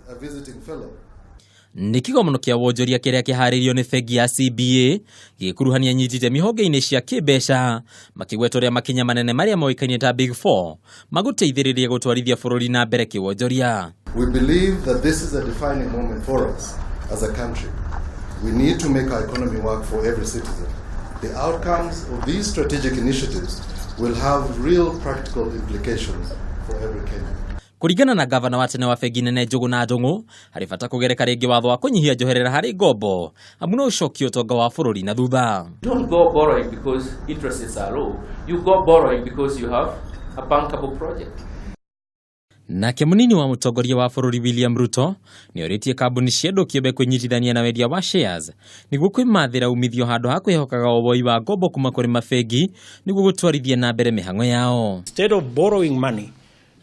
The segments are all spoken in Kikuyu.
A visiting fellow. Nĩ kĩgomano kĩa wonjoria kĩrĩa kĩharĩirio nĩ bengi ya CBA gĩkuruhania nyitite mĩhonge-inĩ cia kĩmbeca makĩgweta ũrĩa makinya manene marĩa moĩkaine ta Big Four magũteithĩrĩria gũtwarithia bũrũri na mbere kĩwonjoria. We believe that this is a defining moment for us as a country. We need to make our economy work for every citizen. The outcomes of these strategic initiatives will have real practical implications for every Kenyan. Kũringana na gavana wa tene wa bengi nene Njũgũna Ndung'u, harĩ bata kũgereka rĩngĩ watho wa kũnyihia njoherera harĩ ngombo amu no ũcokie ũtonga wa bũrũri na thutha. Don't go borrowing because interest rates are low. You go borrowing because you have a bankable project. Nake mũnini wa mũtongoria wa bũrũri William Ruto nĩ orĩtie kambuni cia andũ kĩũmbe kwĩnyitithania na wendia wa shares nĩguo kwĩmathĩra umithio handũ ha kwĩhokaga woi wa ngombo kuma kũrĩ mabengi nĩguo gũtwarithia na mbere mĩhang'o yao. Instead of borrowing money,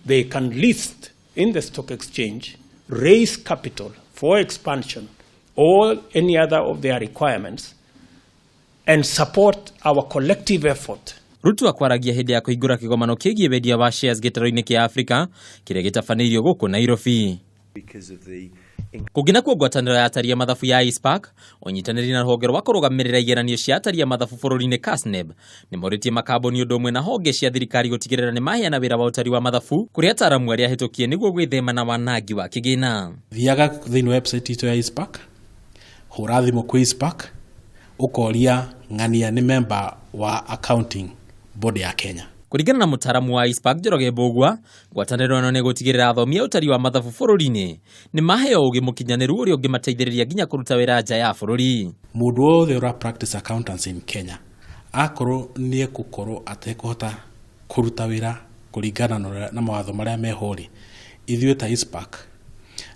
they can list in the stock exchange, raise capital for expansion or any other of their requirements, and support our collective effort. Ruto akwaragia hĩndĩ ya kũhingũra kĩgomano kĩgiĩ wendia wa shares gĩtarũ-inĩ kĩa Afrika kĩrĩa gĩtabanĩirio gũkũ Nairobi. Kũngĩ nakuo, ngwatanĩro ya atari a mathabu ya ICPAK ũnyitanĩri na rũhonge rwa kũrũgamĩrĩra igeranio cia atari a mathabu bũrũri-inĩ KASNEB nĩ morĩtie makambuni ũndũ ũmwe na honge cia thirikari gũtigĩrĩra nĩ maheana wĩra wa ũtari wa mathabu kũrĩ ataaramu arĩa ahĩtũkie nĩguo gwĩthema na wanangi wa kĩgĩna. Thiaga thĩinĩ website itũ ya ICPAK, hũra thimũ kwĩ ICPAK, ũkoria ng'ania nĩ member wa accounting board ya Kenya. Kũringana na mũtaaramu wa ICPAK Njoroge Mbũgua, ngwatanĩro ĩno nĩ gũtigĩrĩra athomi a ũtari wa mathabu bũrũri-inĩ nĩ maheo ũgĩ mũkinyanĩru ũrĩa ũngĩmateithĩrĩria nginya kũruta wĩra nja ya bũrũri. Mũndũ wothe ũra practice accountancy in Kenya, akorwo nĩ ekũkorwo atekũhota kũruta wĩra kũringana na mawatho marĩa meho rĩ, ithuĩ ta ICPAK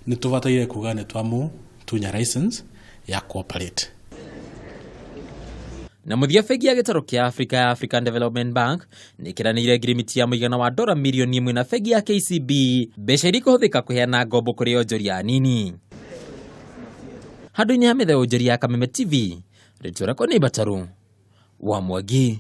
nĩ tũbataire kuga nĩ twamũtunya license ya cooperate. Na mũthia, bengi ya gĩtarũ kĩa Africa ya African Development Bank nĩ ĩkĩranĩire ngirimiti ya mũigana wa dora mirioni 1 na bengi ya KCB, mbeca iria ikũhũthĩka kũheana ngombo kũrĩ onjoria anini. Handũ-inĩ ha metha ya onjoria ya Kameme TV, rĩtwa rĩakwa nĩ Mbataru wa Mwangi.